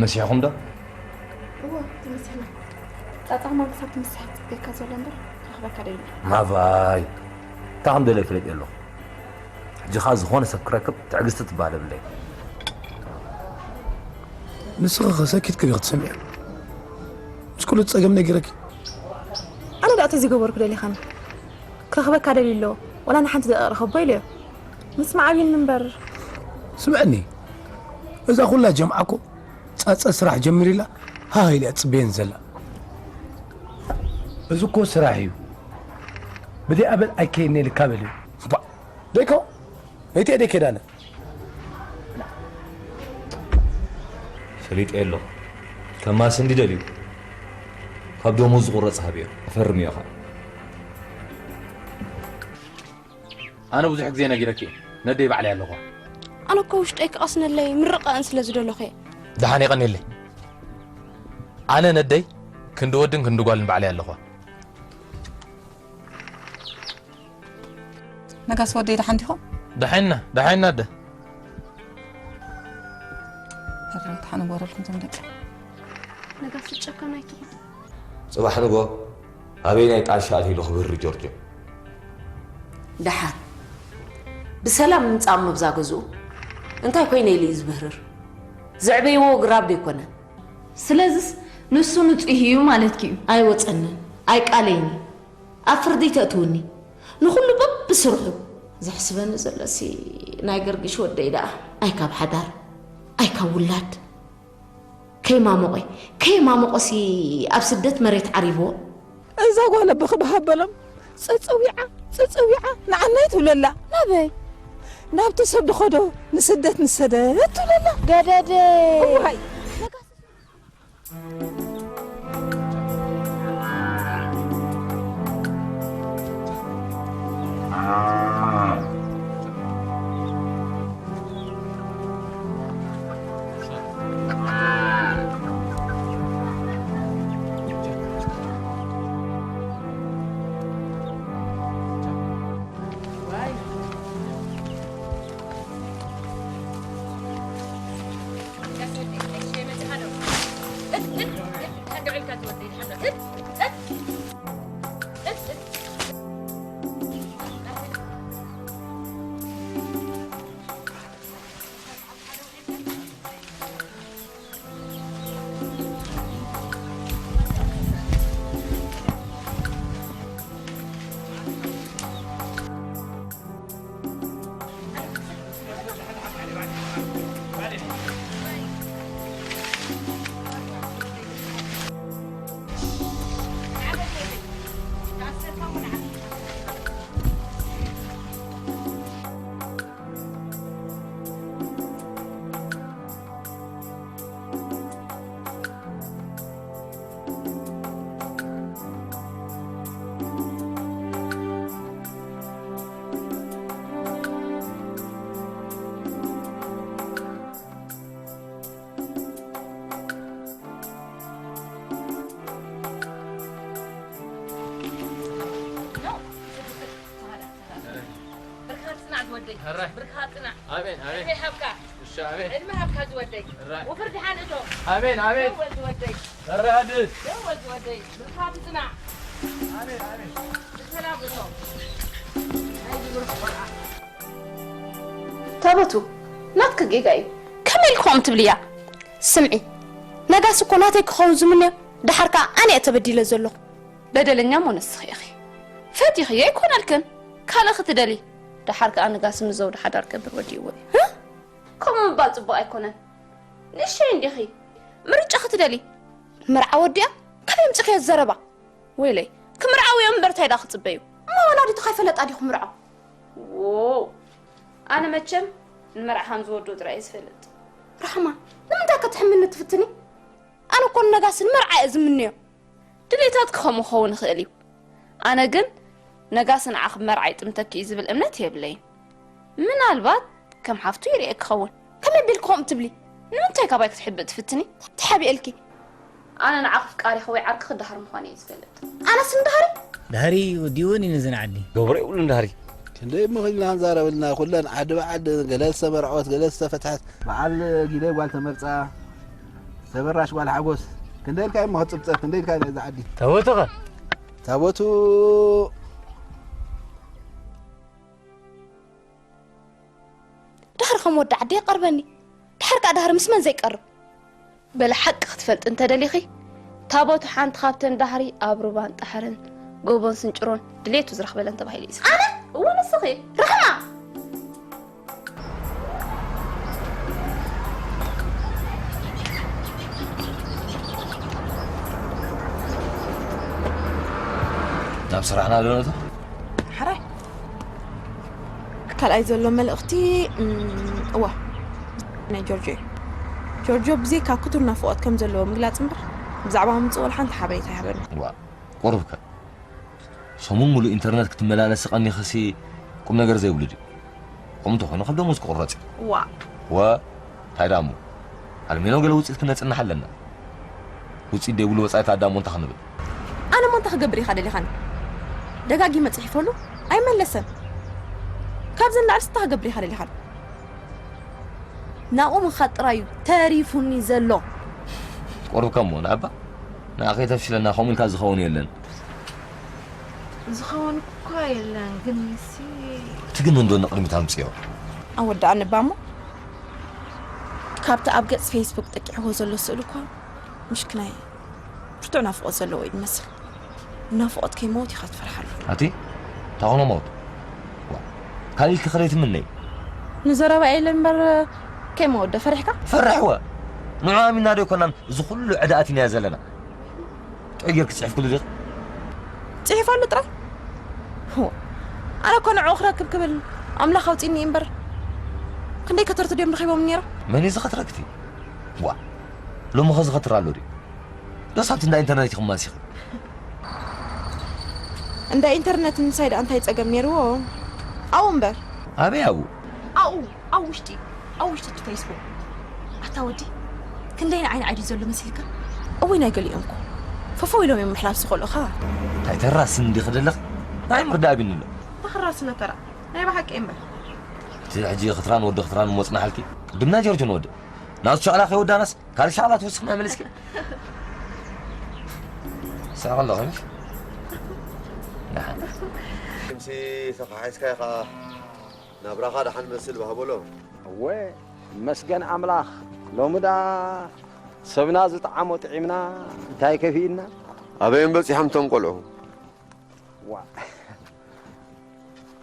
መሲሕኹም ዶ? እዎ፣ ተመሲሕና። ጻጻ ከማን ክሳብ ትምስሕ ዝጽበየካ ዘሎ እምበር፣ ክረኽበካ ደይብሉ። ማቫይ፣ እንታይ ከም ደለ ይፈልጥ የለኹ። ሕጂ ኸኣ ዝኾነ ሰብ ክረክብ ትዕግስቲ ትበሃል የብለይ። ንስኺ ኸ ሰኪትኪ ዲኺ ትሰምዒ? ምስ ኩሉ ጸገም ነጊረኪ። ኣነ ደኣ እንታይ ዝገበርኩ ደሊኻኒ? ክረኽበካ ደልዩ ኣለዎ። ወላ ንሓንቲ ደቂቕ ርኸቦ ኢለዮ። ምስማዕ ኣብዩኒ እምበር። ስምዕኒ፣ እዛ ኩላ ጀምዓ እኮ ጸጸ ስራሕ ጀሚሩ ኢላ ሃህ ኢላ እያ ትጽበየኒ ዘላ። እዚ እኮ ስራሕ እዩ። ብደይ ኣበል ኣይከይድን እየ ልካ በልዮ። እባ፣ ደይኮ፣ ነይቲ እየ ደይ ከይዳነ። ፈሊጠ ኣለኹ። ከማስ እንዲ ደልዩ ካብ ደሞዝ ዝቑረጽ ሃብዮ። ኣፈርምዮ ኸኣ። ኣነ ብዙሕ ግዜ ነጊረኪ እየ። ነደይ ባዕለይ ኣለኹ። ኣነ እኮ ውሽጠይ ክቐስነለይ ምርቓእን ስለ ዝደለኹ እየ። ደሓን የቐንየለይ። ኣነ ነደይ ክንዲ ወድን ክንዲ ጓልን ባዕለይ ኣለኹ። ነጋስ ወደይ ደሓን ዲኹም? ደሓንና፣ ደሓንና ኣደ። ሕራይ ተሓንጎረልኩም ቶም ደቂ። ነጋስ ጨካን ኣይትኹን። ጽባሕ ንጎ ኣበይ ናይ ጣሻ ኣትዩ ክብህር ጆርጆ? ደሓር ብሰላም ምምጻእ እሞ ብዛ ገዝኡ እንታይ ኮይነ ኢሉ እዩ ዝብህርር? ዘዕበይዎ ግራብ ደይኮነ። ስለዝስ ንሱ ንጹህ እዩ ማለትኪ እዩ? ኣይወጸንን፣ ኣይቃለይን እዩ። ኣብ ፍርዲ ተእትውኒ ንኹሉ በብስርሑ። ዘሕስበኒ ዘሎሲ ናይ ገርግሽ ወደይ ደኣ ኣይ ካብ ሓዳር ኣይ ካብ ውላድ። ከይማሞቐ ከይማሞቐሲ ኣብ ስደት መሬት ዓሪብዎ። እዛ ጓል ኣቦኺ ብሃበሎም ጽጽዊዓ ጽጽዊዓ ንዓናይ ትብለላ። ናበይ? ናብቲ ሰብ ድኸዶ ንስደት ንሰደት ትብለላ። ገደደ። እዋይ። ብርካ ጽናዕ ዝወደይ። ብርካ ጽናዕ። ኣሜን ኣሜን። ዕድመ ሃብካ። እሺ ኣሜን። ዕድመ ሃብካ ዝወደይ። ወፍር ድሓን እቶ። ኣሜን ኣሜን። ደወል ዝወደይ። ደወል ዝወደይ። ብርካ ትጽናዕ። ኣሜን ኣሜን። ብሰላም እቶ። ናይ ዝብርክ ቆልዓ። ታቦቱ ናትኪ ጌጋ እዩ። ከመይ ኢልኩም ትብልያ? ስምዒ፣ ነጋስ እኮ ናተይ ክኸውን ዝምነዮ፣ ደሓር ከኣ ኣነ እየ ተበዲለ ዘለኹ። በደለኛ እሞ ንስኺ ኢኺ። ፈቲኽዮ ኣይኮነልክን፣ ካልእ ክትደሊ። ደሓር ከኣ ነጋስ ምስ ዘውዲ ሓዳር ክገብር ወዲእዎ እዩ። ከምኡ ምባል ጽቡቕ ኣይኮነን። ንእሽተይ እንዲኺ ምርጫ ክትደሊ። መርዓ ወዲኣ ካበይ ኣምጺኽዮ ዘረባ? ወይለይ፣ ክምርዓው እዮም እምበር እንታይ ደኣ ክጽበዩ? እሞ ወላዲቱ ከይፈለጣ ድዩ ክምርዓው? ዎ፣ ኣነ መቸም ንመርዓ ከም ዝወዶ ጥራይ እየ ዝፈልጥ። ራሕማ፣ ንምንታይ ከ ትሕምኒ ትፍትኒ? ኣነ እኮ ንነጋስ ንመርዓ እየ ዝምነዮ። ድሌታትኪ ከምኡ ክኸውን ይኽእል እዩ። ኣነ ግን ነጋስ ንዓኺ ብመርዓ ይጥምተኪ እዩ ዝብል እምነት የብለይን። ምናልባት ከም ሓፍቱ ይርእየኪ ክኸውን። ከመይ ኣቢልኪ ከምኡ ትብሊ? ንምንታይ ካባይ ክትሕብእ ትፍትኒ? ተሓቢኤልኪ። ኣነ ንዓኺ ኣፍቃሪኺ ወይ ዓርክኺ ደሃር ምዃነይ እየ ዝፈልጥ። ኣነስ ንደሃሪ? ደሃሪ ወዲእወን እዩ ነዘን ዓዲ። ገብሮ የብሉን ደሃሪ። ክንደይ እሞ ኺድና ክንዛረብልና፣ ኩለን ዓዲ ብዓዲ፣ ገለ ዝተመርዐወት፣ ገለ ዝተፈትሐት፣ በዓል ጊደ ጓል ተመርጻ። ተበራሽ ጓል ሓጎስ፣ ክንደይ ኢልካ እሞ ክጽብጸብ፣ ክንደይ ኢልካ ነዛ ዓዲ? ታቦትኸ? ታቦቱ ዳህሪ ከም ወዲ ዓዲ ይቐርበኒ። ድሓር ከኣ ዳህሪ ምስ መን ዘይቀርብ? በለ ሓቂ ክትፈልጥ እንተደሊኺ፣ ታቦቱ ሓንቲ ካብተን ዳህሪ ኣብ ሩባን ጣሕርን ጎቦን ስንጭሮን ድሌቱ ዝረኽበለን ተባሂሉ እዩ ዝፍለጥ። ኣነ? እወ ንስኺ። ርሕማ! ናብ ስራሕና ዶ ነእቶ? ሓራይ ካልኣይ ዘሎ መልእኽቲ እም፣ እዋ ናይ ጆርጆ እዩ። ጆርጆ ብዘይካ ክቱር ናፍቖት ከም ዘለዎ ምግላፅ እምበር ብዛዕባ ምምፅእ ወላ ሓንቲ ሓበሬታ ኣይሃበኒ። ዋ ቁሩብከ ሰሙን ሙሉእ ኢንተርነት ክትመላለሲ ቀኒኽሲ ቁም ነገር ዘይብሉ ድዩ? ከምኡ እንተኾይኑ ካብ ደሞዝ ክቑረፅ እዩ። ዋ ወ እንታይ ደኣ እሞ ኣልሜኖ ገለ ውፅኢት ክነፅንሕ ኣለና። ውፅኢት ዘይብሉ ወፃኢ ተኣዳሞ እንታይ ክንብል? ኣነ ሞ እንታይ ክገብር ኢኻ ደሊኻኒ? ደጋጊመ ፅሒፈሉ ኣይመለሰን። ካብዚ ንላዕሊ እንታይ ክገብር ኢኻ ደሊኻኒ? ናብኡ ምኻድ ጥራይ እዩ ተሪፉኒ ዘሎ። ቆርብካ እሞ ንኣባ ንኣ ከይተፍሽለና ከምኡ ኢልካ ዝኸውን የለን። ዝኸውን እኳ የለን ግን ንሲ እቲ ግን እንዶ ንቕድሚት ኣምፅዮ። ኣወዳኣ ንባሞ ካብቲ ኣብ ገጽ ፌስቡክ ጠቂዕዎ ዘሎ ስእሊ እኳ ምሽክናይ ብርቱዕ ናፍቖት ዘለዎ እዩ ዝመስል። ናፍቖት ከይመውት ኢኻ ትፈርሓሉ። ኣቲ ታኾኖ ሞት ካልእ ኢልኪ ከደይ ትምነይ? ንዘረባ ኢለ እምበር ከይመወደ ፈሪሕካ? ፈርሕወ ንዑ ኣሚና ዶ ኣይኮናን እዚ ኩሉ ዕዳ ኣቲናዮ ዘለና? ጥዑይ ጌርኪ ጽሒፍክሉ ዲኺ? ጽሒፈሉ ጥራይ? ሁ፣ ኣነ እኮ ንዕኡ ክረክብ ክብል ኣምላኽ ኣውጺእኒ እዩ እምበር ክንደይ ከተርቱ ድዮም ረኺቦም ነይሮም? መን እዩ ዝኸትረክቲ? ዋ ሎሚ ኸ ዝኸትር ኣሎ ድዩ? ዶስ ኣብቲ እንዳ ኢንተርነት ኢኹም ማሲኺ? እንዳ ኢንተርነት ምሳይ ደኣ እንታይ ጸገም ነይርዎ? ኣብኡ እምበር። ኣበይ ኣብኡ? ኣብኡ ኣብ ውሽጢ ኣብ ውሽጢ እቲ ፌስቡክ። ኣታ ወዲ ክንደይ ንዓይ ንዓይ ድዩ ዘሎ መሲልካ? እወይ ናይ ገሊኦም እኮ ፈፈው ኢሎም እዮም ምሕላፍ ዝኽእሉኻ። እንታይ ተራስን እንዲኺ ደለኺ? ንዓይ ምርዳእ ኣቢኒ ኣሎ። እንታይ ክራስነካ ደኣ ናይ ብሓቂ እምበር። እቲ ሕጂ ኽትራን ወዲ ኽትራን እሞ ጽናሓልኪ። ቅድም ናይ ጆርጆ ንወድእ። ናቱ ሸቕላ ከይወዳናስ ካልእ ሸቕላ ትወስኽና መሊስኪ። ስራሕ ኣለኹ ምሽ? ደሓን። ድምሲ ተኻሒስካ ኢኻ ናብራኻ ደሓን መስል ባህበሎ። እወ ይመስገን ኣምላኽ ሎሚ ደኣ ሰብና ዝጠዓሞ ጥዒምና እንታይ ከፊእና። ኣበዮም በጺሖም እቶም ቆልዑ? ዋ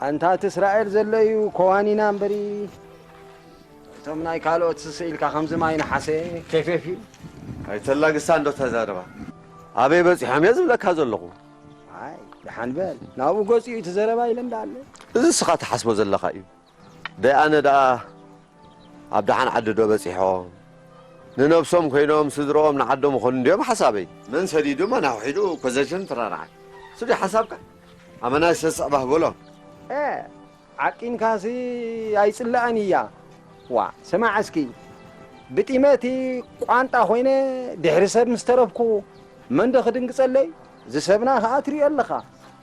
ኣንታ እቲ እስራኤል ዘሎ እዩ ኮዋኒና እምበሪ እቶም ናይ ካልኦት ስስኢልካ ከምዚ ማይ ነሓሰ ኬፌፍ እዩ። ኣይተላግሳ እንዶ ተዛረባ ኣበይ በጺሖም እየ ዝብለካ ዘለኹ። ኣይ ደሓን በል ናብኡ ገጹ እዩ እቲ ዘረባ ኢለ እንዳለ። እዚ እስኻ ትሓስቦ ዘለኻ እዩ። ደይ ኣነ ደኣ ኣብ ደሓን ዓዲ ዶ በጺሖም ንነብሶም ኮይኖም ስድርኦም ንዓዶም ይኾኑ እንድዮም ሓሳበይ። መን ሰዲዱ መን ኣውሒዱ ኮዘሽን ትራርዓት እሱ ድዩ ሓሳብካ? ኣመና ይሰስዕ ባህ በሎ። እ ዓቂንካሲ ኣይጽልኣን እያ። ዋ ስማዕ እስኪ ብጢመቲ ቋንጣ ኮይነ ድሕሪ ሰብ ምስ ተረፍኩ መንዶ ክድንግጸለይ ዝሰብና ከኣ ትሪኦ ኣለኻ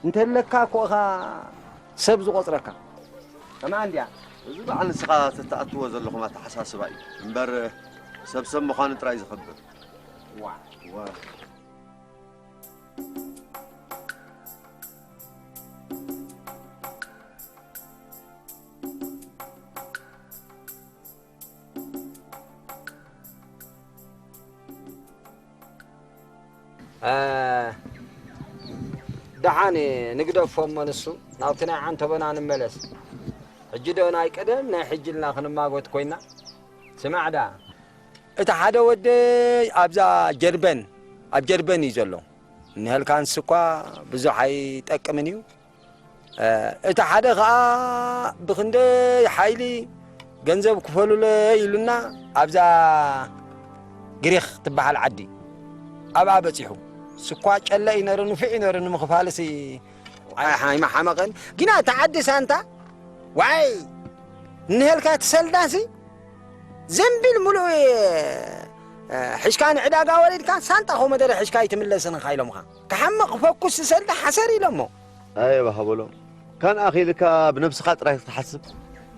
እንተለካ እኮ ኢኻ ሰብ ዝቖጽረካ። ከማኣ እንድያ። እዚ በዓል ንስኻ ተትኣትዎ ዘለኹም ኣተሓሳስባ እዩ እምበር ሰብ ሰብ ምዃኑ ጥራይ እዩ ዘኽብር። ዋእ። ደሓን ንግደፎ እሞ ንሱ ናብቲ ናይ ዓንተቦና ንመለስ። ሕጂ ዶ ናይ ቀደም ናይ ሕጂ ኢልና ክንማጎት ኮይና? ስማዕ ደኣ እቲ ሓደ ወደይ ኣብዛ ጀርበን ኣብ ጀርበን እዩ ዘሎ። እኒሀልካ ንሱ እኳ ብዙሕ ኣይጠቅምን እዩ። እቲ ሓደ ኸኣ ብኽንደይ ሓይሊ ገንዘብ ክፈሉለይ ኢሉና ኣብዛ ግሪኽ ትበሃል ዓዲ ኣብኣ በጺሑ። ስኳ ጨለ እዩ ነሩ ንፍዕ እዩ ነሩ ንምኽፋልሲ ኣይሓይመሓመቐን ግና እቲ ዓዲ ሳንታ ዋይ እንሄልካ እቲ ሰልዳሲ ዘንቢል ሙሉእ ሒሽካ ንዕዳጋ ወሪድካ ሳንጣ ኮመደረ ሒሽካ ኣይትምለስን ኢኻ ኢሎምኻ። ክሓምቕ ፈኩስ ዝሰልዳ ሓሰር ኢሎሞ። ኣየ ባህ በሎም። ካን ኣኺልካ ብነብስኻ ጥራይ ክትሓስብ።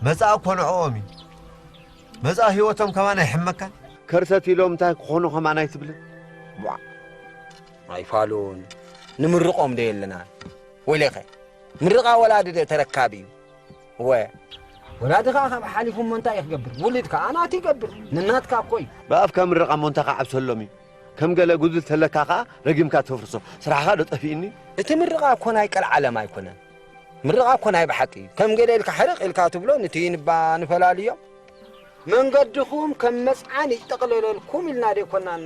መጻእ እኮ ንዕኦም እዩ። መጻእ ህይወቶም ከማን ኣይሕመካን። ከርሰት ኢሎም እንታይ ክኾኑ ከማን ኣይትብልን? ቧዕ። ኣይፋሉን። ንምርቖም ዶ የለና? ወይለኸ። ምርቓ ወላዲ ዶ ተረካቢ እዩ? ወ። ወላዲ ኸዓ ካብ ሓሊፉ እሞ እንታይ እዩ ክገብር? ውሉድ ከኣ ናቱ ይገብር። ንናትካ እኮ እዩ። ብኣፍካ ምርቓ እሞ እንታይ ክዓብሰሎም እዩ? ከም ገለ ጉድል ተለካ ኸዓ ረጊምካ ተፍርሶ። ስራሕኻ ዶ ጠፊእኒ? እቲ ምርቓ እኮ ናይ ቀልዓለም ኣይኮነን። ምርቓ እኮ ናይ ብሓቂ እዩ። ከም ገለ ኢልካ ሕርቕ ኢልካ ትብሎ፣ ንቲ ንባ ንፈላልዮም። መንገድኹም ከም መጽዓን ይጠቕለለልኩም ኢልና ዶ ኣይኮናን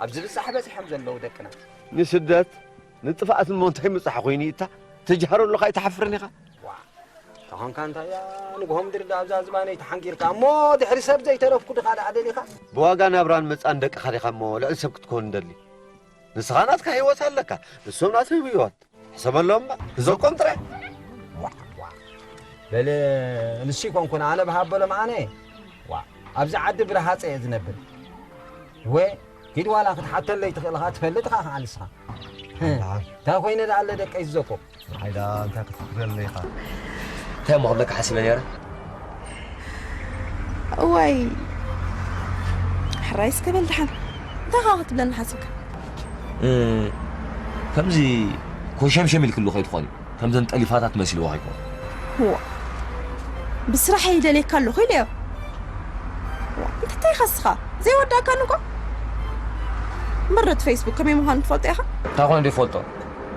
ኣብ ዝብጻሕ በጺሖም ዘለዉ ደቅና? ንስደት፣ ንጥፍኣት እሞ እንታይ ምብጻሕ ኮይኑ እዩ እታ? ትጅሃረሉ ኸኣ ኣይትሓፍርን ኢኻ? ዋ፣ ተኾንካ እንታይ እያ ንግሆ ምድሪ ዳ ኣብዛ ዝባነይ ተሓንጊርካ እሞ ድሕሪ ሰብ ዘይተረፍኩ ድኻ ደኣ ደሊኻ? ብዋጋ ናብራን መጻን ደቅኻ ዲኻ እሞ ልዕሊ ሰብ ክትኮን እንደሊ? ንስኻ ናትካ ህይወት ኣለካ፣ ንሶም ናቶም ህይወት። ሕሰበሎም እባ፣ ህዘቆም ጥራይ። ዋ፣ ዋ። በለ፣ ንሱ ይኮንኩን ኣነ ብሃበሎም ኣነ። ዋ፣ ኣብዚ ዓዲ ብረሃጸ እየ ዝነብር። ወ፣ ኪድ ዋላ ክትሓተለይ ትኽእል ኢኻ፣ ትፈልጥ ኢኻ ኸዓ ንስኻ። እንታይ ኮይነ ደኣ ኣለ ደቀይ ዝዘቆ? ሓይዳ እንታይ ክትፍክረለይ ኢኻ? እንታይ እሞ ክብለካ ሓሲበ ነይረ? እዋይ፣ ሕራይ እስከ በል ደሓን። እንታይ ኸኣ ክትብለኒ ሓሲብካ? እ፣ ከምዚ ኮሸምሸም ኢልክሉ ከይትኾኒ፣ ከምዘን ጠሊፋታት መሲልዎ ከይኮነ። እዋ፣ ብስራሕ ይደልየካ ኣለኹ ኢለዮ። እዋ፣ እንታይ ኢኻ እስኻ? ዘይወዳእካኒ እኮ። ምረት ፌስቡክ ከመይ ምዃኑ ትፈልጦ ኢኻ? እንታይ ኮነ ዘይፈልጦ?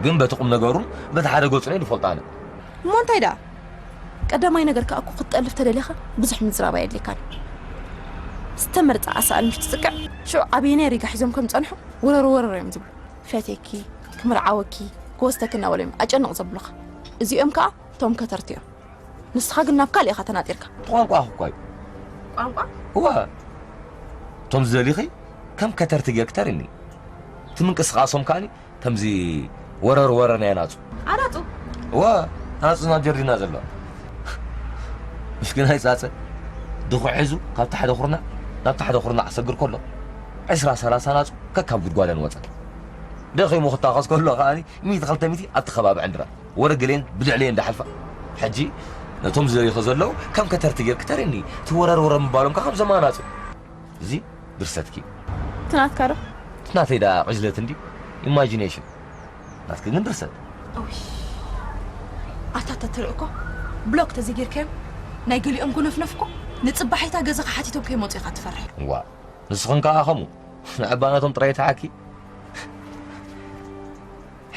ግን በቲ ቁም ነገሩን በቲ ሓደ ገጹን እየ ዝፈልጦ ኣነ። እሞ እንታይ ደኣ? ቀዳማይ ነገር ከኣ እኮ ክትጠልፍ ተደሊኻ ብዙሕ ምዝራብ ኣየድልየካን። ዝተመርጸ ኣሳእል ምሽ ትጽቅዕ፣ ሽዑ ኣበየናይ ሪጋ ሒዞም ከም ጸንሑ ወረር ወረር እዮም ዝብሉ። ፈትየኪ፣ ክምርዓወኪ፣ ክወስደኪ እናበሉ እዮም ኣጨንቕ ዘብሉኻ። እዚኦም ከኣ እቶም ከተርቲ እዮም። ንስኻ ግን ናብ ካልእ ኢኻ ተናጢርካ። ቋንቋ እኮ እዩ። ቋንቋ? እወ። እቶም ዝደልዩኺ ከም ከተርቲ ጌርኪ ተሪኒ። እቲ ምንቅስቓሶም ከኣኒ ከምዚ ወረር ወረር ናይ ኣናጹ። ኣናጹ? እወ፣ ኣናጹ ናብ ጀርዲና ዘሎ። ምስኪናይ ጻጸ ድኹዒ ሒዙ ካብቲ ሓደ ኩርናዕ ናብቲ ሓደ ኩርናዕ ክሰግር ከሎ፣ ዕስራ ሰላሳ ኣናጹ ከካብ ጉድጓደን ወጸ። ደኺሙ ክታኸስ ከሎ ከኣኒ ሚእቲ ክልተ ሚእቲ ኣብቲ ከባቢ ዕንድራ ወረ ገሌን ብልዕለየን ዳሓልፋ። ሕጂ ነቶም ዝደልዩኺ ዘለዉ ከም ከተርቲ ጌርኪ ተርእኒ፣ እቲ ወረር ወረር ምባሎም ከኣ ከምዞም ኣናጹ። እዚ ድርሰትኪ። እቲ ናትካ ዶ? እቲ ናተይ ደኣ ዕጅለት እንድዩ፣ ኢማጂኔሽን። ናትኪ ግን ድርሰት። እውይ። ኣታ ተትርኢ እኮ ብሎክ ተዘይጌርካዮም ናይ ገሊኦም ጎነፍነፍ እኮ ንጽባሒታ ገዛኻ ሓቲቶም ከይመጹ ኢኻ ትፈርሕ። ዋ፣ ንስኽን ከኣ ከምኡ ንዕባ ናቶም ጥራይ ተሓኪ።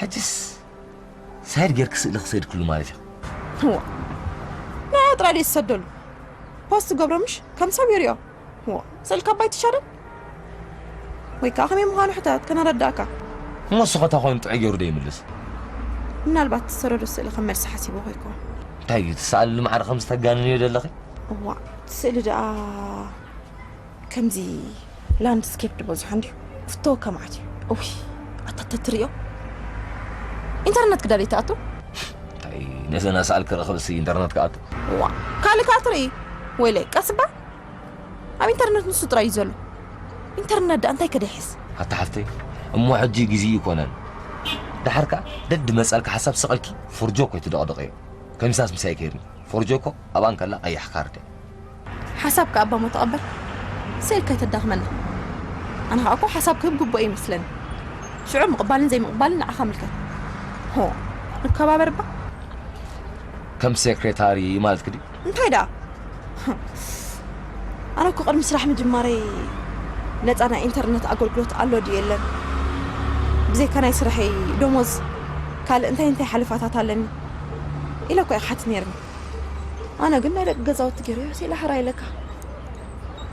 ሕጅስ ሳይድ ጌርኪ ስእሊ ክሰድክሉ ማለት እዩ። እዋ። ንዓይ ጥራይ ድየ ዝሰደሉ? ፖስት ገብሮ ምሽ ከም ሰብ ይሪኦ። እዋ። ስእልካ ኣባይ ትሻደል? ወይ ከኣ ከመይ ምዃኑ ሕተት ከነረዳእካ። እሞ ንሱ ኸታ ኮይኑ ጥዑይ ገይሩ ዶ ይምልስ? ምናልባት ትሰደዶ ስእሊ ከም መልሲ ሓሲቦ ከይኮን። እንታይ እዩ ትሰኣልሉ ማዕረ ከምዚ ተጋንንዮ ዘለኺ? እዋ፣ እቲ ስእሊ ደኣ ከምዚ ላንድስኬፕ ዝበዝሖ እንድዩ። ፍተወካ መዓት እዩ። እውይ፣ ኣታ ተትርእዮ። ኢንተርነት ክዳለይ ትኣቱ? እንታይ ነዘን ኣሳእል ክረኽብሲ ኢንተርነት ክኣቱ? ዋ፣ ካልእ ከኣ ትርኢ። ወይለይ፣ ቀስ እባ። ኣብ ኢንተርነት ንሱ ጥራይ እዩ ዘሎ። ኢንተርነት ደኣ እንታይ ከደሕስ? ኣታ ሓፍተይ፣ እሞ ሕጂ ግዜኡ ይኮነን። ደሓር ከኣ ደድ መጸልካ ሓሳብ ስቕ ኢልኪ ፎርጆ እኮ እዩ ትደቕድቕዮ። ከሚሳስ ምሳይ ከይድኒ። ፎርጆ እኮ ኣብኣ እንከላ ቀያሕ ካርድ እያ። ሓሳብካ እባ እሞ ተቐበል። ስእልካ ኣይተዳኽመና። ኣነ ኸኣ እኮ ሓሳብ ክህብ ግቡእ ይመስለኒ። ሽዑ ምቕባልን ዘይምቕባልን ንዓኻ ምልከት። ሆ፣ ንከባበር እባ። ከም ሴክሬታሪ ማለትኪ ድዩ? እንታይ ደኣ? ኣነ እኮ ቅድሚ ስራሕ ምጅማረይ ነጻ ናይ ኢንተርነት ኣገልግሎት ኣሎ ድዩ የለን? ብዘይካ ናይ ስርሐይ ደሞዝ ካልእ እንታይ እንታይ ሓለፋታት ኣለኒ? ኢለ እኮ እየ ክሓትት ነይርኒ። ኣነ ግን ናይ ደቂ ገዛውቲ ገይረ እየ ስኢለ ሕራይ ኢለካ።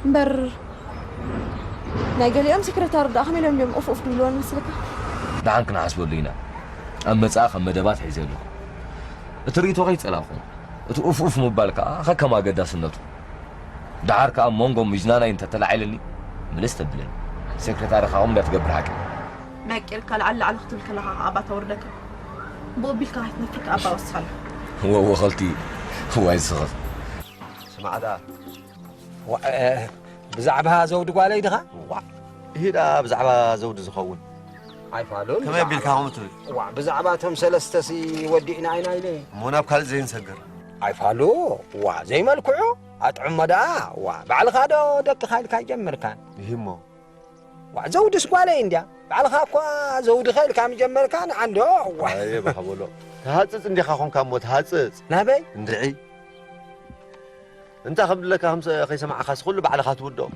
እምበር ናይ ገሊኦም ሴክሬታሪ ደኣ ከመይ ኢሎም ድዮም ኡፍ ኡፍ ድብልወን መስልካ? ደሓን ክንሓስበሉ ኢና። ኣብ መጻኢ ከም መደባት ሒዘ ኣለኹ። እቲ ርእይቶ ከይጸላእኹ፣ እቲ ኡፍ ኡፍ ምባል ከኣ ከከም ኣገዳስነቱ። ደሓር ከኣ ኣብ መንጎ ምጅናናይ እንተተላዒልኒ፣ ምልስ ተብለኒ። ሴክሬታሪ ከኣ ከምኡ እንዳትገብር ሓቂ። መቂልካ ላዕሊ ላዕሊ ክትብል ከለኻ ከኣ ኣባ ተውርደካ። ብኡ ኣቢልካ ከይትነፍር ከኣ ኣባ ወስኸላ። ወወኸልቲ፣ ዋይ ዝስኽፍ። ስማዕ ደኣ። ዋ፣ እ፣ ብዛዕባ ዘውዲ ጓለይ ድኻ? ዋ፣ ይሂዳ ብዛዕባ ዘውዲ ዝኸውን። ኣይፋሉን፣ ከመይ ብዛዕባ ኣቢልካ ከምኡ ትብል? ዋ፣ ብዛዕባ እቶም ሰለስተሲ ወዲእና ኢና ኢለ። እሞ ናብ ካልእ ዘይንሰግር? ኣይፋሉ፣ ዋ፣ ዘይመልክዑ? ኣጥዕሞ ደኣ፣ ዋ፣ ባዕልኻ ዶ ደቅኻ ኢልካ ኣይጀመርካን? ይህሞ። ዋ፣ ዘውድስ ጓለይ እንድያ። ባዕልኻ እኳ ዘውድኻ ኢልካ ምጀመርካ፣ ንዓንዶ፣ ዋ። ኣየ፣ ባህ በሎ። ተሃጽጽ እንዲኻ ኾንካ እሞ፣ ተሃጽጽ። ናበይ? እንድዒ። እንታይ ከም ድለካ ከም ሰ-፣ ከይሰማዕኻስ ኩሉ ባዕልኻ ትውድኦ።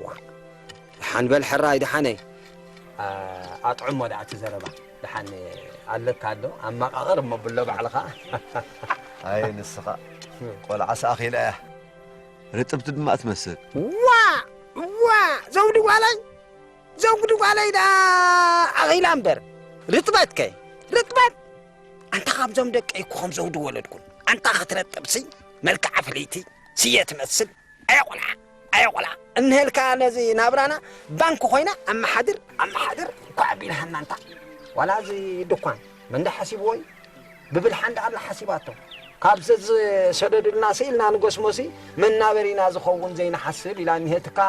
ዋ። ደሓን በል ሕራይ፣ ደሓነይ። ኣ-፣ ኣጥዕሞ ደኣ እቲ ዘረባ። ደሓን ኣለካ ዶ? ኣመቓቕር እሞ ብሎ ባዕልኻ። ኣይ፣ ንስኻ ቆልዓስ ኣኺላ እያ። ርጥብቲ ድማ ትመስል። ዋ! ዋ! ዘውዲ ጓለይ! ዘውዲ ጓለይ ደኣ ኣኺላ እምበር። ርጥበት ከ? ርጥበት? ኣንታ ካብዞም ደቀይ እኮ ከም ዘውዲ ወለድኩን። ኣንታ ክትረጥብሲ መልክዓ ፍልይቲ ስየ ትመስል። ኣየ ቆልዓ፣ ኣየ ቆልዓ። እንሄልካ ነዚ ናብራና ባንክ ኮይና ኣመሓድር፣ ኣመሓድር እኳ ኣቢልሃና ኣንታ። ዋላ እዚ ድኳን መን ዳ ሓሲብዎ እዩ? ብብድሓን ደኣ ኣላ ሓሲባቶ። ካብ ዝሰደዱልና ስኢልና ንጎስሞሲ መናበሪና ዝኸውን ዘይንሓስብ ኢላ እኒሄትካ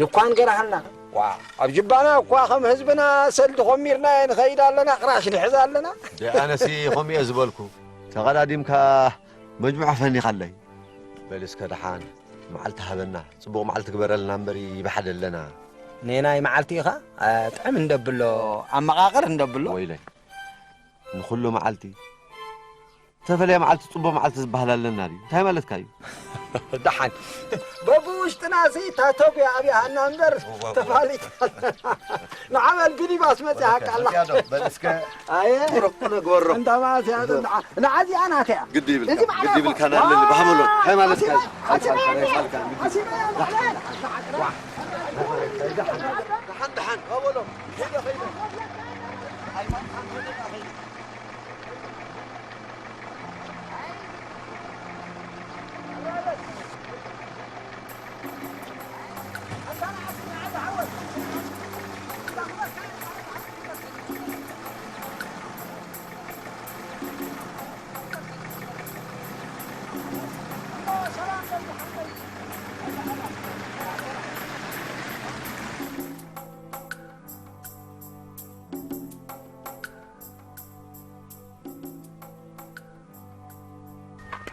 ድኳን ገርሃልና። ዋ፣ ኣብ ጅባና እኳ ከም ህዝብና ሰልዲ ኮሚርና ንኸይድ ኣለና፣ ቅራሽ ንሕዝ ኣለና። ደይ ኣነሲ ከምኡ እየ ዝበልኩ። ተቐዳዲምካ መጅሙዕ ፈኒኻለይ። በል እስከ ደሓን መዓልቲ ሃበና፣ ጽቡቕ መዓልቲ ግበረልና እምበሪ ይብሓደለና። ነናይ መዓልቲ ኢኻ፣ አ፣ ጥዕም እንደብሎ፣ ኣመቓቕር እንደብሎ። ወይለይ፣ ንኹሉ መዓልቲ፣ ተፈለየ መዓልቲ፣ ጽቡቕ መዓልቲ ዝበሃል ኣለና ድዩ? እንታይ ማለትካ እዩ? ደሓን። በብውሽጥና ሲ እታ ተጉያ ኣብያሃና እምበር እወ፣ እወ። ተፋሊጣ ኣለና። ንዓመል ብኒባስ መጺኣካ ኣላ። መጺኣ ዶ? በል እስከ ኣየ። ቁሩብ ክነግበሮ። እንዳ ማስያ፣ እንዳ ንዓዚኣ ናተያ። ግዲ ይብልካ፣ እዚ ማለት ግዲ ይብልካ፣ እኮ። ናለኒ፣ ባህመሎ። ሃይማኖት ኣሲበ፣ ካል፣ ኣሲበ፣ ኣሲበ፣ ኣሲበ፣ ደሓን፣ ደሓን፣ ባህመሎ። ሄደ፣ ሄደ።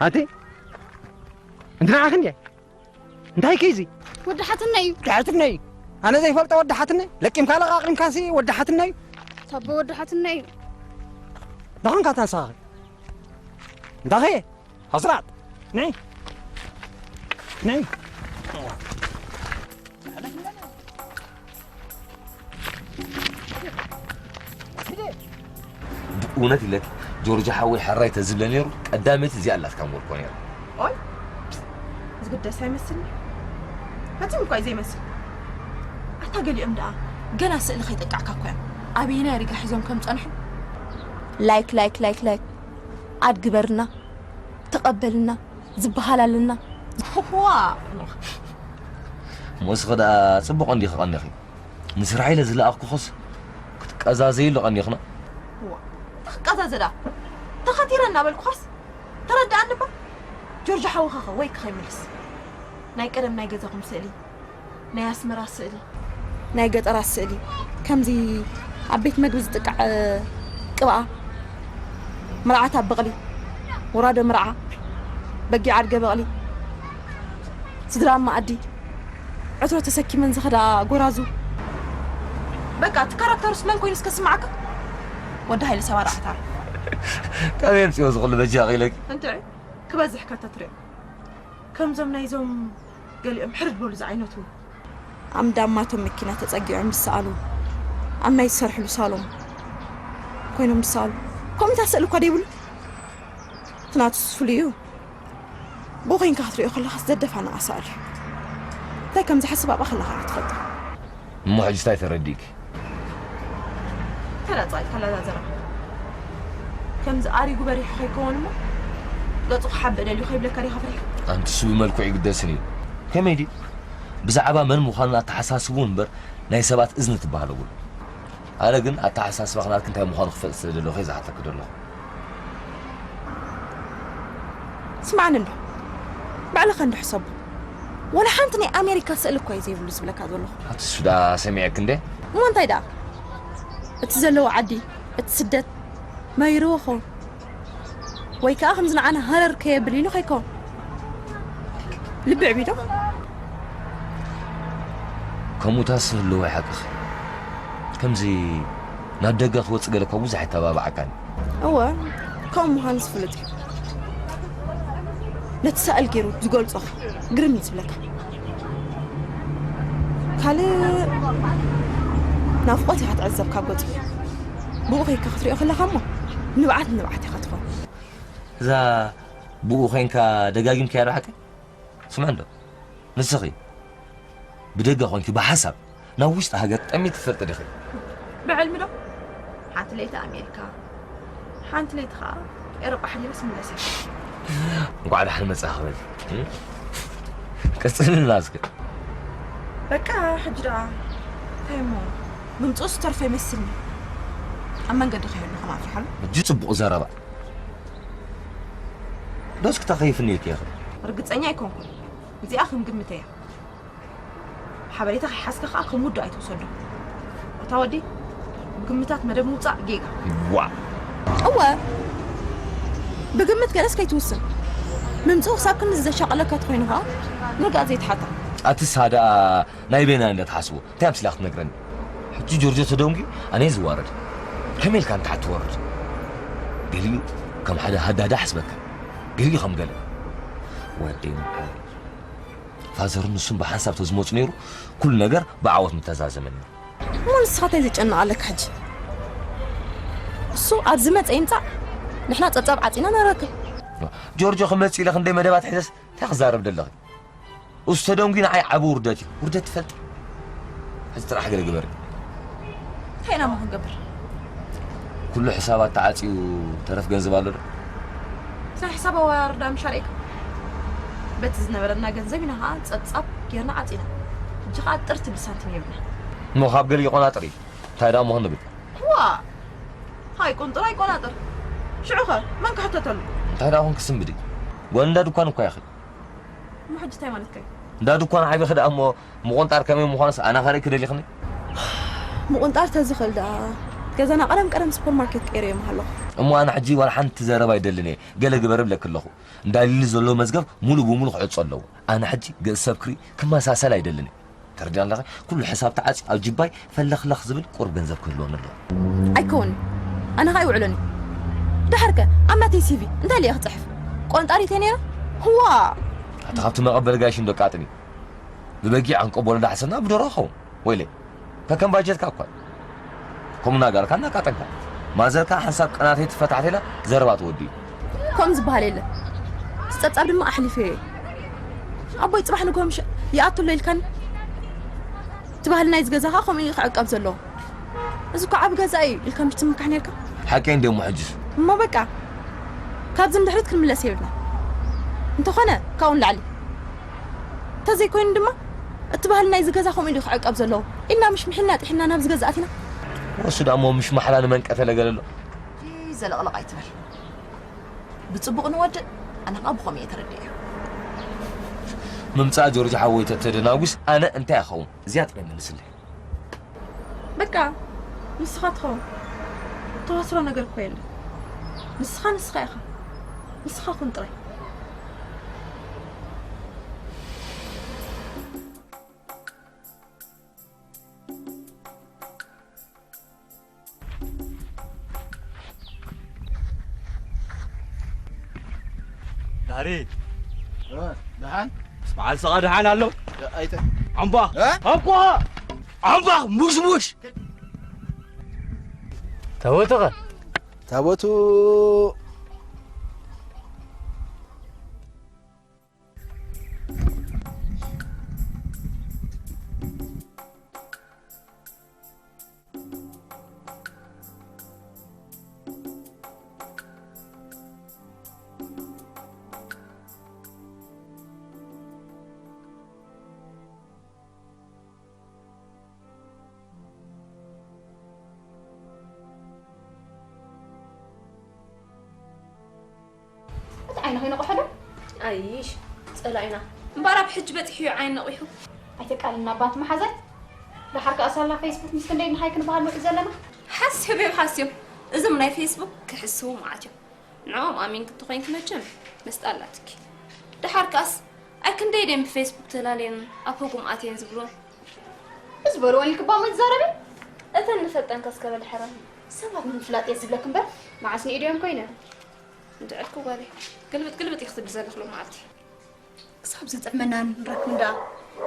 ኣቲ እንት ንዓኺ እንድየ። እንታይ ከይዚ? ወዲ ሓትነይ እዩ። ወዲ ሓትነይ እዩ። ኣነ ዘይፈልጦ ወዲ ሓትነይ? ለቂምካ ለቓቒምካሲ ወዲ ሓትነይ እዩ። ታቦ ወዲ ሓትነይ እዩ። ደኸንካ ታንሳኺ። እንታይ ኸየ? ኣስራት። ነይ። ነይ። ብእውነት ኢለኪ፣ ጆርጆ ሓወይ ሕራይ ተዝብለ ነይሩ፣ ቀዳመይቲ እዚኣ ኣላትካ ምበልኮ ነይሩ። ኦይ፣ ዝግደስ ኣይመስልኒ። ፈጺሙ እኳ እዩ ዘይመስል። ኣታ ገሊኦም ደኣ ገና ስእሊ ከይጠቃዕካ እኮ እዮም ኣበየናይ ሪጋ ሒዞም ከም ጸንሑ። ላይክ፣ ላይክ፣ ላይክ፣ ላይክ። ኣድ ግበርና፣ ተቐበልና፣ ዝበሃል ኣለና። ዋ! ሞስኺ ደኣ ጽቡቕ እንዲኺ ቀኒኺ። ንስራሕ ኢለ ዝለኣኽኩኽስ ክትቀዛዘይሉ ቀኒኽና። ዋ፣ እንታይ ክቀዛዘ ደኣ? ተኸቲረ እናበልኩኻስ ተረድኣኒ እባ። ጆርጆ ሓውኻ ኸ ወይኪ ከይምልስ። ናይ ቀደም ናይ ገዛኹም ስእሊ፣ ናይ ኣስመራ ስእሊ፣ ናይ ገጠራት ስእሊ፣ ከምዚ ኣብ ቤት መግቢ ዝጥቃዕ ቅብኣ፣ መርዓት ኣብ በቕሊ፣ ወራዶ መርዓ፣ በጊዕ ኣድገ በቕሊ፣ ስድራ ኣብ መኣዲ፣ ዕትሮ ተሰኪመን ዝኸዳ ጎራዙ። በቃ፣ እቲ ካራክተሩስ መን ኮይኑ እስከ ስምዓካ? ወዲ ሃይለ ሰባ ኣርባዕተ። ካበይ ኣምፅኦ ዝኽሉ በጃ ቂለኪ? እንትዒ፣ ክበዝሕ ከተትሪኦ። ከምዞም ናይዞም ገሊኦም ሕርድ በሉ ዝዓይነቱ። ኣብ እንዳማቶም መኪና ተጸጊዖም ዝሰኣሉ፣ ኣብ ናይ ዝሰርሕሉ ሳሎም ኮይኖም ዝሰኣሉ። ከምኡታት ስእሊ እኳ ደይብሉ። እቲ ናቱስ ፍሉይ እዩ። ብኡ ኮይንካ ክትሪኦ ከለኻስ ዘደፋንቓ ስእሊ እዩ። እንታይ ከም ዝሓስብ ኣብኣ ከለኻ ኢኻ ትፈልጦ። እሞ ሕጂ እንታይ ተረዲእኪ? ተላጻይ ተላዛዘራ። ከምዚ ኣሪጉ በሪሑ ከይከውን እሞ ገጹ ክሓብእ ደልዩ ከይብለካ ዲኻ ፈሪሕካ? ኣንቲ እሱ ብመልክዑ ይግደስን እዩ። ከመይ ድዩ? ብዛዕባ መን ምዃኑን ኣተሓሳስብኡን እምበር ናይ ሰባት እዝኒ ትበሃል የብሉን። ኣነ ግን ኣተሓሳስባኺ ናትኪ እንታይ ምዃኑ ክፈልጥ ስለ ደለኹ እየ ዝሓተኪ ዘለኹ። ስምዓኒ እንዶ፣ ባዕልኻ እንዶ ሕሰቦ። ወላ ሓንቲ ናይ ኣሜሪካ ስእሊ እኳ እዩ ዘይብሉ ዝብለካ ዘለኹ። ኣቲ እሱ ደኣ ሰሚዐኪ እንዴ? እሞ እንታይ ደኣ? እቲ ዘለዎ ዓዲ፣ እቲ ስደት መሪርዎ ኸውን። ወይ ከኣ ከምዚ ንዓና ሃረር ከየብል ኢሉ ከይከውን። ልቢ ዕቢዶ? ከምኡታስ ህልዎ ይሓቅኺ። ከምዚ ናብ ደገ ክወጽእ ገለ እኳ ብዙሕ ኣይተባብዓካን። እወ፣ ከምኡ ምዃኑ ዝፍለጥ እዩ። ነቲ ሳእል ገይሩ ዝገልጾ ግርም እዩ ዝብለካ። ካልእ ናፍቖት ኢኻ ትዕዘብ ካብ ገጹ። ብኡ ከይካ ክትሪኦ ከለኻ እሞ ንብዓት ንብዓት ኢኻ ትኸውን። እዛ ብኡ ኮይንካ ደጋጊምካያ ዶ ሓቀይ? ስምዒ እንዶ ንስኺ ብደገ ኮንኪ ብሓሳብ ናብ ውሽጢ ሃገር ጠሚት ትፈልጢ ዲኺ? ብዕልሚ ዶ? ሓንቲ ለይቲ ኣሜሪካ፣ ሓንቲ ለይቲ ከዓ ኤሮጳ ሓዲረስ ምለስ እየ። እንኳዕ ደሓን መጻኺ በል። ቀጽልና እስከ። በቃ ሕጂ ደኣ እንታይ እሞ ምምጽኡ ዝተርፈ ይመስልኒ። ኣብ መንገዲ ከይህሉ ከም ኣፍርሓሉ። ሕጂ ጽቡቕ ዘረባ። ዶስ ክተኸይፍኒ ኢልኪ ኢኺ? ርግጸኛ ኣይኮንኩን። እዚኣ ከም ግምት እያ። ሓበሬታ ከይሓዝካ ከኣ ከም ውዱእ ኣይትውሰዶ። እታ ወዲ ብግምታት መደብ ምውጻእ ጌጋ። ዋ! እወ፣ ብግምት ገለስ ከይትውስን። ምምጽኡ ክሳብ ክንዲ ዘሻቐለካ ተኾይኑ ከኣ ንርግኣ ዘይትሓታ። ኣትሳ ደኣ ናይ በይና እንደ ትሓስቦ እንታይ ኣምሲላ ክትነግረኒ? ሕጂ ጆርጆ ተደንጉዩ ኣነ ዝዋረድ። ከመይ ኢልካ ንታሕቲ ትወርድ? ገሊኡ ከም ሓደ ሃዳዳ ሓስበካ፣ ገሊኡ ከም ገለ። ወደይ መዓረይ። ፋዘርን ንሱን ብሓንሳብ ተዝመፁ ነይሩ፣ ኩሉ ነገር ብዓወት ምተዛዘመ ነይሩ። እሞ ንስኻ እንታይ ዘጨንቕ ኣለካ ሕጂ? እሱ ኣብ ዝመፀ ይምፃእ፣ ንሕና ፀብፃብ ዓፂና ንረክብ። ጆርጆ ክመፅእ ኢለ ክንደይ መደባት ሒዘስ እንታይ ክዛረብ ደለኺ? እሱ ተደንጉዩ ንዓይ ዓቢ ውርደት እዩ። ውርደት ትፈልጢ? ሕዚ ጥራሕ ገለ ግበሪ። እንታይ ኢና እሞ ክንገብር? ኩሉ ሕሳባት ተዓጽዩ ተረፍ ገንዘብ ኣሎ ዶ? ናይ ሕሳብ ኣወራርዳ ምሽ ኣርእየካ። በቲ ዝነበረና ገንዘብ ኢና ኸዓ ጸብጻብ ጌርና ዓጺና። ሕጂ ኸዓ ጥር ትብል ሳንቲም የብልና። እሞ ካብ ገለ ይቆናጥር እዩ። እንታይ ደኣ እሞ ክንብል? ዋ! ሃይ ቁንጥር ኣይቆናጥር። ሽዑ ኸ መን ክሕተተሉ? እንታይ ደኣ ኮንኪ ስንብዲ? ጓል እንዳ ድኳን እኳ ኢኺ። እሞ ሕጂ እንታይ ማለትካ እዩ? እንዳ ድኳን ዓቢኺ ደኣ እሞ ምቑንጣር ከመይ ምዃኑስ ኣነ ከርእይኪ ደሊኽኒ? ምቑንጣር ተዝኽእል ደኣ ገዛና ቀደም ቀደም ሱፐርማርኬት ቀይረዮ ምሃለኹ። እሞ ኣነ ሕጂ ዋላ ሓንቲ ዘረባ ኣይደልን እየ። ገለ ግበር እብለኪ ኣለኹ። እንዳ ሊሊ ዘሎ መዝገብ ሙሉእ ብሙሉእ ክዕጾ ኣለዎ። ኣነ ሕጂ ገጽ ሰብ ክርኢ ክመሳሰል ኣይደልን እየ። ተረዲኣኒ ኣለኺ? ኩሉ ሕሳብ ተዓጽዩ ኣብ ጅባይ ፈለኽለኽ ዝብል ቁሩብ ገንዘብ ክህልወኒ ኣለዎ። ኣይከውንን። ኣነ ኸኣ ይውዕለኒ። ደሓርከ ኣብ ናተይ ሲቪ እንታይ ኢለ እየ ክጽሕፍ? ቆንጣሪት እየ ነይረ? ህዋ! ኣታ ካብቲ መቐበሊ ጋይሽ እንዶ ቃጥኒ። ብበጊዕ ኣንቀቦ ለዳ ሕሰና ብደሮ ኸውን። ወይለይ። ከከም ባጀትካ እኳ። ከምኡ እናጋርካ እናቃጠንካ። ማዘርካ ሓንሳብ ቅናተይ ትፈታሕት ኢላ ዘረባ ትወዲ እዩ። ከምኡ ዝበሃል የለን። እቲ ጸብጻብ ድማ ኣሕሊፈዮ እየ። ኣቦይ ጽባሕ ንግሆ ምሽ ይኣቱ ኣሎ ኢልካኒ። እቲ ባህሊ ናይዚ ገዛ ኸኣ ከምኡ እዩ ክዕቀብ ዘለዎ። እዚ እኮ ዓቢ ገዛ እዩ ኢልካ ምሽ ትምካሕ ነርካ። ሓቀይ እንደ እሞ ሕጅስ? እሞ በቃ። ካብዚ ንድሕሪት ክንምለስ የብልና። እንተኾነ፣ ካብኡ ንላዕሊ። እንተዘይኮይኑ ድማ፣ እቲ ባህሊ ናይዚ ገዛ ከምኡ ኢሉ ክዕቀብ ዘለዎ። ኢልና ምሽ ምሒልና ጥሒልና ናብዚ ገዛ ኣቲና። ወሱ ደኣ እሞ ምሽ ማሕላ ንመን ቀተለ ገለ ኣሎ? እይ፣ ዘለቕለቕ ኣይትበል። ብጽቡቕ ንወድእ፣ ኣነ ኸኣ ብኸምኡ እየ ተረዲኤዮ። ምምጻእ ጆርጅ ሓወይ ተተደናጒስ፣ ኣነ እንታይ እኸውን? እዚኣ ጥራይ መልስለይ። በቃ፣ ንስኻ ትኸውን። ተዋስሮ ነገር እኮ የለን። ንስኻ ንስኻ ኢኻ። ንስኻ ኩን ጥራይ። ዳሪ። እ፣ ደሓን? ምስ በዓል ሰቓ ደሓን ኣሎ? ደ-፣ ኣይተ-፣ ዓምባ። እ? ሃብኳ! ዓምባ፣ ሙሽሙሽ! ታቦትኸ? ታቦቱ እቲ ዓይንኺ ነቑሑ ዶ? ኣይሽ፣ ጸላኢና። እምበኣር ኣብ ሕጂ በጺሑ እዩ ዓይኒ ነቒሑ። ኣይተቃልልና ባት መሓዛይ። ደሓር ከኣ ሳላ ፌስቡክ ምስ ክንደይ ንሃይ ክንበሃል ንውዕል ዘለና? ሓስዮም እዮም ሓስዮም። እዞም ናይ ፌስቡክ ክሕስዉ መዓት እዮም። ንዕኦም ኣሚንኪ እንተኾይንኪ መቸም መስጣ ኣላትኪ። ደሓር ከኣስ ኣይ ክንደይ ደም ብፌስቡክ ተላለየን ኣብ ህጉም ኣትየን ዝብሎ ዝበልዎ ኢልክባ ሞ ትዛረቢ? እተን ንፈልጠን ከስከበል ሕረን። ሰባት ንምፍላጥ እየ ዝብለክ እምበር መዓስ ንኢደዮም ኮይነ። እንድዕልኩ ጓለይ፣ ግልብጥ ግልብጥ ኢኺ ትብሊ ዘለኺ ሎመዓልቲ። ክሳብ ዝጥዕመና ንረክብ እንዳ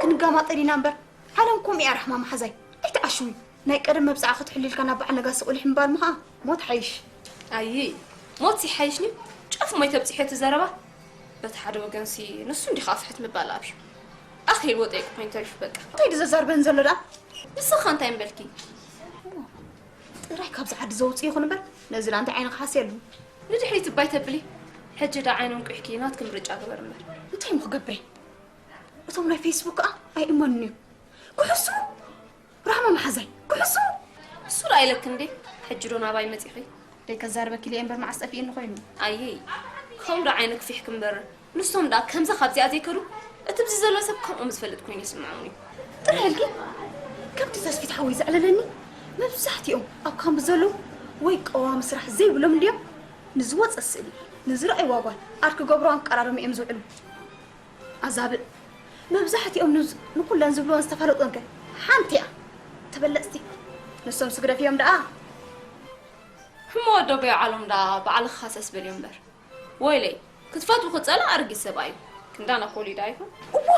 ክንጋማጠል ኢና እምበር ዓለም ከምኡ እያ። ራሕማ መሓዛይ ኣይትዓሽዊ። ናይ ቀደም መብፅዓ ክትሕሉ ኢልካ ናብ በዓል ነጋሲ ቁሊሕ ምባል ምኻ ሞት ሓይሽ። ኣይ ሞት ይሓይሽኒ። ጫፍ ሞይ ተብፅሕዮ እቲ ዘረባ። በቲ ሓደ ወገንሲ ንሱ እንዲኻ ፍሕት ምባል ኣብዩ ኣኺልዎ ጠይቁ ኮይኑ ተሪፉ በቃ። እንታይ ድዘዛርበን ዘሎ ደኣ? ንስኻ እንታይ እምበልኪ? ጥራይ ካብዚ ዓዲ ዘውፅእ ይኹን እምበር ነዚ ላ እንታይ ዓይኒ ክሓስየሉ። ንድሕሪት እባይ ተብሊ። ሕጂ ዳ ዓይኖም ቁሕኪ ናትኪ ምርጫ ግበር እምበር። እንታይ ሞ ክገብር እየ? እቶም ናይ ፌስቡክ ከኣ ኣይእመኑን እዮም። ክሕሱ ራህማ መሓዛይ ክሕሱ። እሱ ዳ ኢለክ እንዴ? ሕጂ ዶ ናባይ መጺኺ? ደይ ከዛርበኪ ኢለ እምበር መዓስ ጠፊእኒ ኮይኑ። ኣየይ ከምኡ ዳ ዓይነ ክፊሕክ እምበር። ንሶም ዳ ከምዛ ካብዚኣ ዘይከዱ። እቲ ብዚ ዘሎ ሰብ ከምኦም ዝፈልጥ ኮይኑ ይስምዖም እዩ። ጥራሕ ኢልኪ ከምቲ ተስፊት ሓወይ ዘዕለለኒ መብዛሕትኦም ኣብ ካምፕ ዘለዉ ወይ ቀዋሚ ስራሕ ዘይብሎም እንድዮም። ንዝወፀ ስእሊ ንዝረኣይዋ ጓል ኣርኪ ገብሮም ኣቀራርም እዮም ዝውዕሉ። ኣዛብእ መብዛሕትኦም ንዝ- ንኩለን ዝብልወን ዝተፋለጡን ከ ሓንቲ እያ። ተበለፅቲ ንሶም ስግደፍ እዮም ደኣ። እሞ ወዶ በይ ዓሎም ደኣ ባዕልኻ ሃሰስ በልዮ እምበር። ወይለይ ክትፈትዉ ክፀላ ኣረጊት ሰብኣይ እዩ። ክንዳና ኮሊዳ ይኹን። እዋ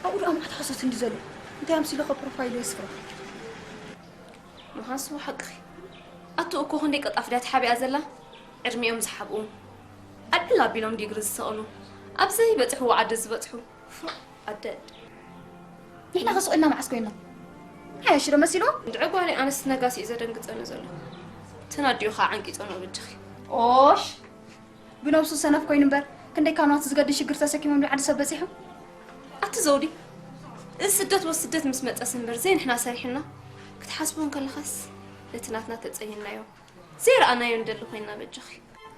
ኣብኡ ደኣ ማዕት ሓሶት እንዲ ዘሎ እንታይ ኣምሲሉ ከ ፕሮፋይሉ የስፍሮ። መሃንሱ ሓቅኺ። ኣቱ እኮ ክንደይ ቀጣፍ ድያ ተሓቢኣ ዘላ። ዕድሚኦም ዝሓብኡ ኣልዕል ኣቢሎም ዲግሪ ዝሰቕሉ ኣብ ዘይበፅሕዎ ዓዲ ዝበፅሑ። ፎእ ኣደ። ንሕና ከስቑልና መዓስ ኮይና? ሓያሽ ዶ መሲልዎ? እንድዒ ጓለይ ኣነስ ነጋሲ እዩ ዘደንግፀኒ ዘሎ። ተናዲኡ ከዓ ዓንቂፀኖ በጃኺ። ኦሽ ብነብሱ ሰነፍ ኮይኑ እምበር ክንደይ ካብ ናቱ ዝገድድ ሽግር ተሰኪሞም ዓዲ ሰብ በፂሑ። ኣቲ ዘውዲ እዚ ስደት ወ ስደት ምስ መፀስ እምበር ዘይንሕና ሰሪሕና ክትሓስቦ እንከለኻስ ነቲ ናትና ተፀይናዮ ዘይረኣናዮ እንደሊ ኮይና በጃኺ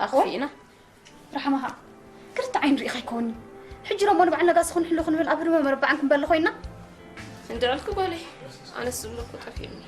ኣኽፊእና። ራሕማኻ ክልተ ዓይኒ ርኢኻ ኣይከውኒ። ሕጂ ሎሞ ንበዓል ነጋሲ ክንሕሉ ክንብል ኣብ ህድመ መረባዕን ክንበሊ ኮይና። እንድዕልኪ ጓለይ ኣነስ ዝብሎ እኮ ጠፊኡኒ።